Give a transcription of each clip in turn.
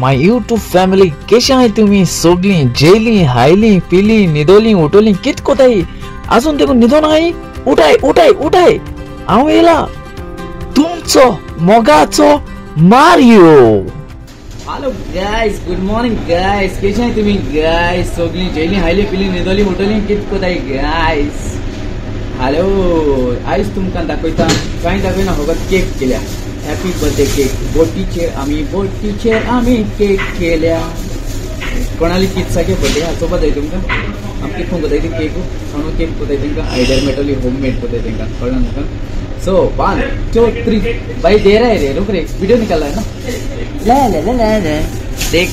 My YouTube family, केशे आहाय तुमी सगळीं? जेली, हायली, पिली, न्हिदोली, उठोली, कित कोताय? आजून देखून न्हिदोन आहाय? उठाय उठाय उठाय, हांव येयला तुमचो मोगाचो Mario. Hello guys, good morning guys, केशे आहाय तुमी गायज? सगळीं जेली, हायली, पिली, न्हिदोली, उठोली, कित कोताय गायज? हॅलो, आयज तुमकां दाखयता, कांय दाखयना, फकत केक केल्या. Happy birthday cake. बोटीचेर आमी, बोटीचेर आमी केक केल्या. कोणाली कित्साके बर्थडे हाचो जाय तुमकां? आमी कितून कोताय ती केक, कोणू केक कोताय तेंकां आयडियर मेळटली, होम मेड कोताय तेंकां, कळ्ळें तुमकां? सो 1 2 3 भाई दे रहा है रे, रुक रे, व्हिडिओ निकाल रहा है ना. ले ले ले ले, देख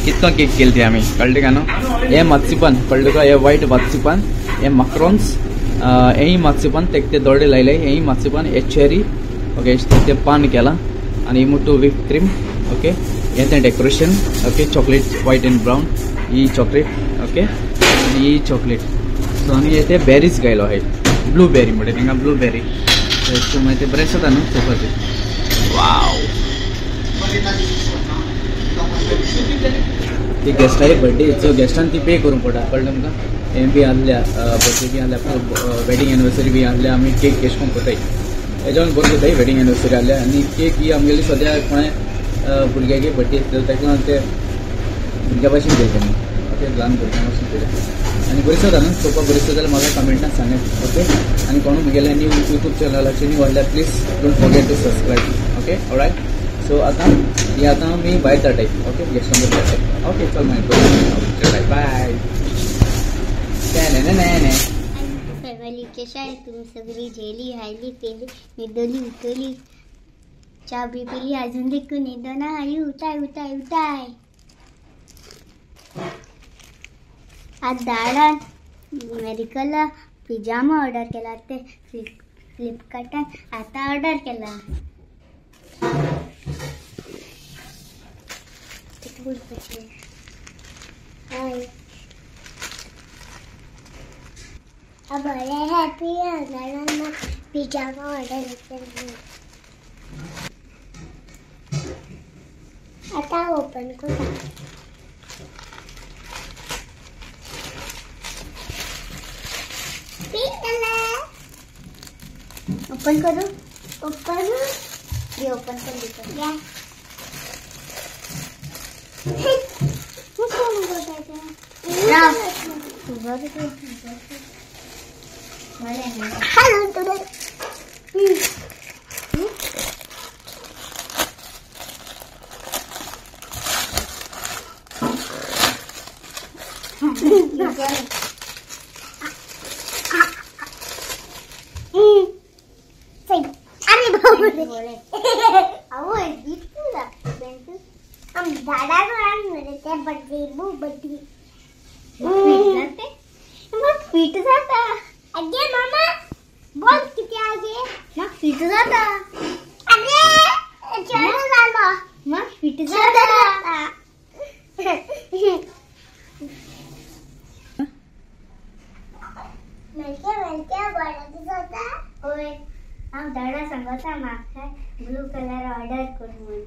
कितको केक केली ती आमी, कळ्ळें का न्हू? हे मात्सिपान, कळ्ळें तुका? हे वायट मात्सिपान, हे माक्रोन्स, हेय मात्सिपान, तेक ते दोडे लायले, हेय मात्सिपान, हे चेरी, ओके, ते पान केला आनी मोटू व्हीप क्रीम, ओके, हें तें decoration, okay, chocolate white and brown, he chocolate, okay, आनी ही चॉकलेट. सो आनी हे ते बेरीज घायलो आहाय, ब्लूबेरी म्हणटा तेंकां, ब्लूबेरी. सो मागीर तें बरें दिसता न्हू चोवपाचें. वाव, ती गेस्टाची बर्थडे, सो गेस्टान ती पे करूंक पडटा, कळ्ळें तुमकां? हें बी आहल्या बर्थडे बी आहल्या, वेडींग एनिवर्सरी बी आहल्या, आमी केक केश करून कोताय, हेज्यान बरो कोताय. वेडींग एनिवर्सरी आहल्या आनी केक ही आमगेली सद्या कोणें भुरग्याची बर्थडे आसली ताका लागून ते भुरग्या भाशेन केली तेमी, ओके, ल्हान भुरग्यां भाशेन केल्या आनी बरी दिसता न्हू चोवपाक, बरी दिसता जाल्यार म्हाका कमेंटान सांगात, ओके. आनी कोणूय म्हगेल्या न्यू युट्यूब चॅनलाचेर न्यू आहल्यार please don't forget to subscribe, okay, alright. So आतां ही आतां आमी भायर धाडटाय, ओके, गेस्टां बरोबर धाडटाय, ओके, चल मागीर बाय. फॅमिली केशा आहे तुम्ही सगळी? जेली, हायली, पेली, न्हिदोली, उठोली, च्या बी पिली, अजून देखून न्हिदोना हाय? उठाय उठाय उठाय. आज दाडान मेडिकला पिजामा ऑर्डर केला, ते फ्लिपकार्टान आता ऑर्डर केला. हाय, बरें हॅपी जाणां पिजामा ऑर्डर केला. आता ओपन करा. Pink colour open करू, ओपन ये ओपन कर देतो. या हॅलो, अरे बाबरे, फिट जाता. अगे मामा बोल किती आगे मग फिट जाता. अरे चेडू झालो मग फिट जाता. मेलके मेलके बरं दिसता. होय, हांव दाडा सांगता म्हाका ब्लू कलर ऑर्डर कर म्हणून.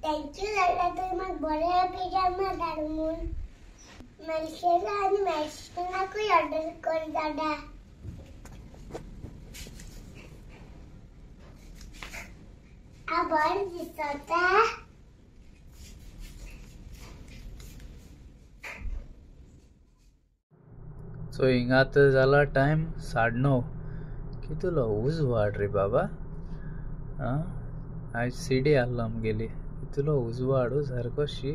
Thank you दादा, तुवें म्हाका बरें पिजामा धाड म्हूण. मेलशेला आनी मेलशेनाकूय ऑर्डर कर दादा. हांव बरें दिसता. सो हिंगा आतां जाला टायम 9:30. कितलो उजवाड रे बाबा. आं, आयज सिडी आहलो आमगेली, कितलो उजवाड सारको शी.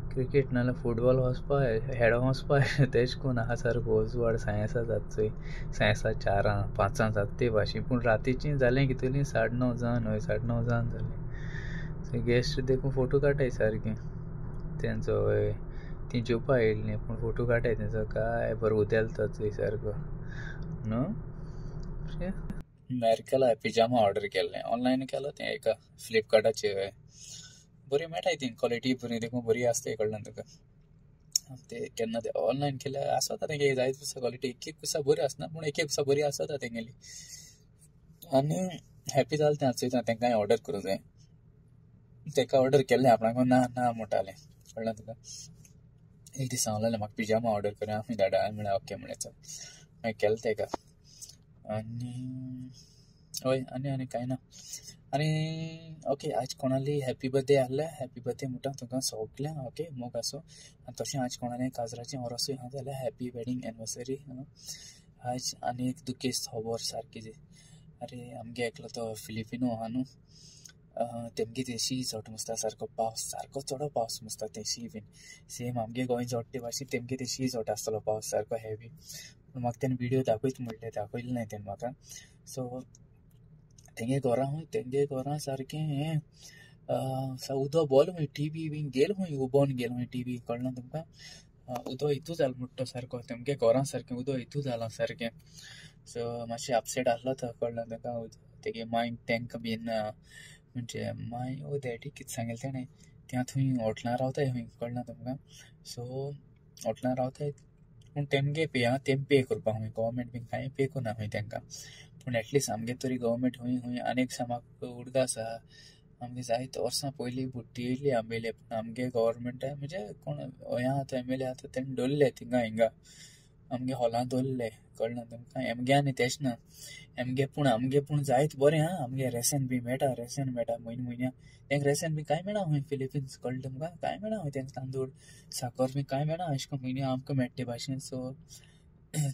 क्रिकेट नाल्यार फुटबॉल वचपा हेडोंक वचपा तेश कोन आहा सारको उजवाड. सायेंसा जाता चोय, सायेंसा 4 5 जाता ते भाशेन, पूण रातीची जालें कितली 9:30 जावन, हय 9:30 जावन जालें. सो गेस्ट देखून फोटो काडटाय सारकें तेंचो, हय ती जेवपा येयल्ली पूण फोटो काडटाय तेंचो, काय बरो उदेलता चोय सारको न्हू. मेरकेला पिजामा ऑर्डर केल्लें, ऑनलायन केलो तें एका फ्लिपकार्टाचेर. हय बरी मेळटाय ती, क्वॉलिटी बरी देखून बरी आसता, कळ्ळें तुका? ते केन्ना ते ऑनलायन केल्यार आसता तेंगे जायत दिसा क्वॉलिटी, एक एक दिसा बरी आसना पूण एक एक दिसा बरी आसता तेंगेली. आनी हॅपी जालें तें चोयता, तेंकांय ऑर्डर करूं जाय. तेका ऑर्डर केल्लें आपणाक ना ना म्हणटालें कळ्ळें तुका. एक दीस सांगलेलें म्हाका पिजामा ऑर्डर कर आमी धाडा, हांवें म्हणलें ओके म्हणलें चल, मागीर केलें तेका. आनी हय आनी आनी कांय ना. आनी ओके आज कोणाली हॅपी बर्थडे आहले, हॅपी बर्थडे म्हणटा तुमकां सगल्यांक ओके मोग आसूं. आनी तशें आज कोणालें काजराचें ओरोसूय आहा जाल्यार हॅपी वेडींग एनिवर्सरी. आज आनी एक दुखेस्त खबर सारकी, अरे आमगे एकलो तो फिलिपिनो आहा न्हू, तेमगे तेशी जोट मसता सारको पावस, सारको चडो पावस मसता तेशी बीन सेम आमगे गोंय जोडटे भाशेन तेमगे तेशी जोट आसतलो पावस सारको हेवी. पूण म्हाका तेणें विडियो दाखयत म्हणलें, दाखयलें ना तेणें म्हाका. सो तेंगे घरां खंय, तेंगे घरां सारकें हें उदक बोल खंय, टिवी बीन गेल खंय, उबोन गेल खंय टिवी, कळना तुमकां. उदक हितू जालें म्हणटा तो सारको, तेमगे घरां सारकें उदक हितू जालां सारकें. सो मातशें अपसेट आसलो तो, कळना तुमकां. तेगे मांय तांकां बीन म्हणजे मांय ओ डॅडी कितें सांगलें तेणें, त्या थंय हॉटलां रावताय खंय, कळना तुमकां. सो हॉटलां रावताय पूण तेमगे पे आं, तेम पे करपाक खंय, गव्हर्मेंट बीन कांय पे करना खंय तांकां. पूण एटलिस्ट आमगे तरी गव्हर्मेंट खंय खंय आनी एक म्हाका उडगास आहा, आमगे जायते वर्सां पयलीं बुट्टी येयली आमगेले, पूण आमगे गव्हर्मेंटा म्हणजे कोण हें आहा तो एम एल ए आहा तेणें दवरले थिंगा हिंगा आमगे हॉलां दवरले, कळना तुमकां. एमगे आनी तेश ना एमगे, पूण आमगे पूण जायत बरें आहा, आमगे रेशन बी मेळटा, रेशन मेळटा म्हयन्या म्हयन्या तेंका रेशन बी कांय मेळना खंय फिलिपिन्स, कळ्ळें तुमकां, कांय मेळना खंय तेंका, तांदूळ साकर बी कांय मेळना अशें करून म्हयन्या आमकां मेळटा ते भाशेन. सो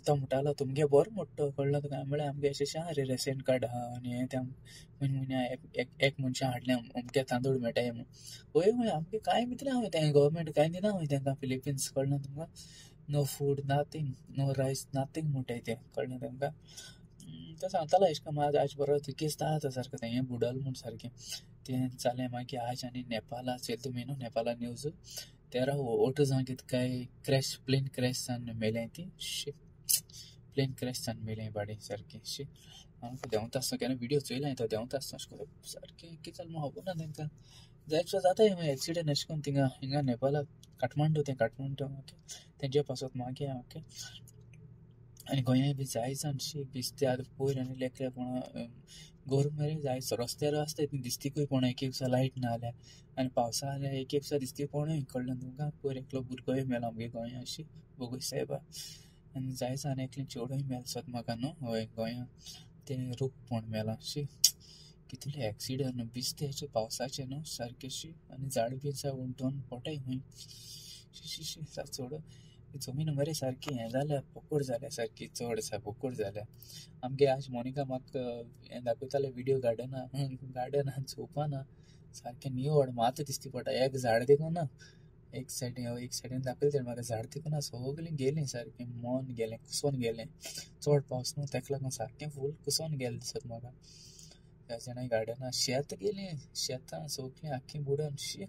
तो म्हणटालो तुमगे बरो म्हणटा तो, कळ्ळें तुका. म्हळ्यार आमगे अशें अशें आहा रे रेशन कार्ड आहा आनी हें तें म्हयन्या म्हयन्या एक मनशां हाडलें अमके तांदूळ मेळटाय म्हणून. हय हय आमगे कांय दिना खंय तें गव्हर्मेंट कांय दिना खंय तेंकां फिलिपिन्स, कळ्ळें तुमकां. No food nothing, no rice nothing म्हणटाय तें, कळ्ळें तुमकां. तो सांगतालो अशें करून आज बरो दुखेस्त आहा तो सारको, तें बुडल म्हूण सारकें तें जालें. मागीर आज आनी नेपाला चोयलें तुमी न्हू, नेपाला न्यूज 13 ऑटो जावन कितें काय क्रॅश, प्लेन क्रॅश जावन मेलें ती, शी प्लेन क्रॅश जावन मेलें बाडी सारकें. शी आमकां देंवता आसतना केन्ना विडियो चोयला तो देंवता आसतना अशें करून सारकें कितें जालें म्हूण खबर ना तांकां. जायत जाताय मागीर एक्सिडंट अशें करून थिंगा हिंगा नेपालाक काठमांडू, तें काठमांडू ओके तेंचे पासत मागीर ओके. आनी गोंयांय बी जाय जाण शी दिसते आतां पयर आनी लेकरे कोण गोर मरे जाय रस्त्यार आसता दिसतीकूय कोण एक एक लायट ना जाल्यार, आनी पावसा जाल्यार एक एक दिसती कोणूय, कळ्ळें तुमकां. पयर एकलो भुरगोय मेलो आमगे गोंया अशी बोगूस सायबा. आनी जाय जाण एकलें चेडूय मेलें सोद म्हाका न्हू, हय गोंया तें रूख कोण मेलां शी, कितले एक्सिडंट बिस्ते पावसाचे न्हू सारकें शी. आनी झाड बी उंटोन पोटाय खंय शी शी शी चड जमीन मरे सारकी हें जाल्या, पोकोड जाल्या सारकी, चड सा पोकोड जाल्या. आमगे आज मोनिका म्हाका हें दाखयतालें विडियो गार्डना, गार्डनान चोवपा ना सारकें निवळ मात दिसती पडटा, एक झाड देखून ना, एक सायडीन एक सायडीन दाखयलें तेणें म्हाका, झाड देखून ना सगळीं गेलीं सारकें, मन गेलें कुसोन गेलें. चड पावस न्हू तेका लागून सारकें फूल कुसोन गेलें दिसत म्हाका. ह्या जाणां गार्डना शेत गेलीं, शेतां सगळीं आख्खीं बुडोन शी,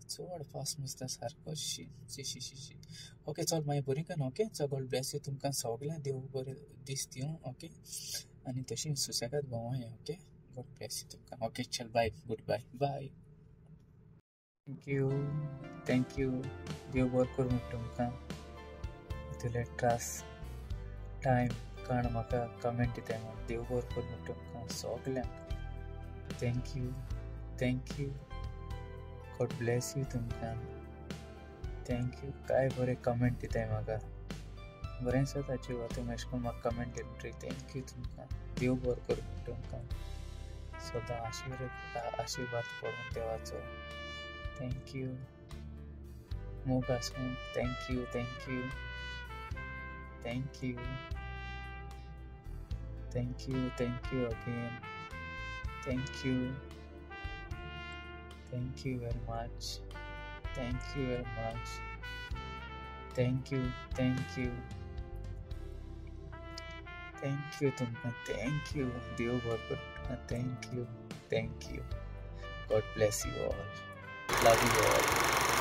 चड पावस मसता सारको शी शी शी शी शी. ओके चल मागीर बरी कर ओके, चल गॉड ब्लेस you तुमकां सगळ्यांक, देव बरें दीस दिवं ओके. आनी तशें सुसेगाद भोंवया ओके, गॉड ब्लेस you तुमकां ओके. चल bye, good bye bye. Thank you thank you, देव बरो करूं तुमकां. इतले त्रास टायम काण म्हाका कमेंट दिताय म्हूण, देव बरो करूं तुमकां सगल्यांक. Thank you thank you, God bless you तुमकां. Thank you, काय बरें कमेंट दिताय म्हाका, बरें दिसता जिवा तुमी अशें करून म्हाका कमेंट दिता. Thank you तुमकां, देव बरो करूं तुमकां, सदां आशिर्वाद पडूं देवाचो. Thank you, मोग आसूं. Thank you thank you thank you thank you thank you again, thank you thank you very much, thank you very much, thank you thank you thank you तुमकां, thank you, देव बरो करूं तुमकां. Thank you thank you, God bless you all, love you all.